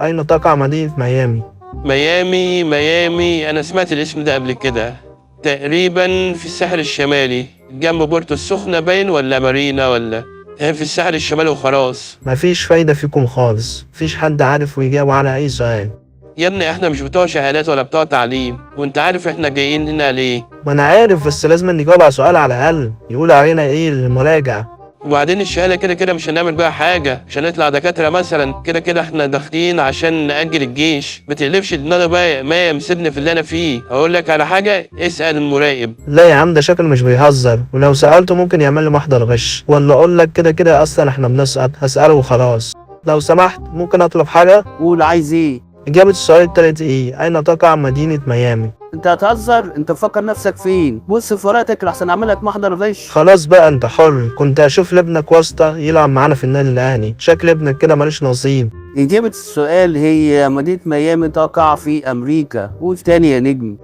أين تقع مدينة ميامي؟ ميامي ميامي، انا سمعت الاسم ده قبل كده، تقريبا في الساحل الشمالي جنب بورتو السخنة باين، ولا مارينا، ولا هي في الساحل الشمالي وخلاص. مفيش فايدة فيكم خالص، مفيش حد عارف ويجاوب على أي سؤال. يا ابني احنا مش بتوع شهادات ولا بتوع تعليم، وانت عارف احنا جايين هنا ليه. ما أنا عارف، بس لازم نجاوب على سؤال على الأقل يقول علينا إيه للمراجع. وبعدين الشهادة كده كده مش هنعمل بيها حاجة، مش هنطلع دكاترة مثلا، كده كده احنا داخلين عشان نأجل الجيش. ما تقلبش دماغي بقى يا إمام، سيبني في اللي انا فيه. هقول لك على حاجة، اسأل المراقب. لا يا عم، ده شكله مش بيهزر، ولو سألته ممكن يعمل لي محضر غش. ولا أقول لك كده كده أصلا إحنا بنسقط، هسأله وخلاص. لو سمحت ممكن أطلب حاجة؟ قول عايز ايه. إجابة السؤال التالت إيه؟ أين تقع مدينة ميامي؟ انت هتهزر؟ انت مفكر نفسك فين؟ بص في ورقتك لحسن اعمل لك محضر غش. خلاص بقى أنت حر، كنت أشوف لابنك واسطة يلعب معانا في النادي الأهلي، شكل ابنك كده مالوش نصيب. اجابة السؤال هي مدينة ميامي تقع في امريكا. قول تاني يا نجم.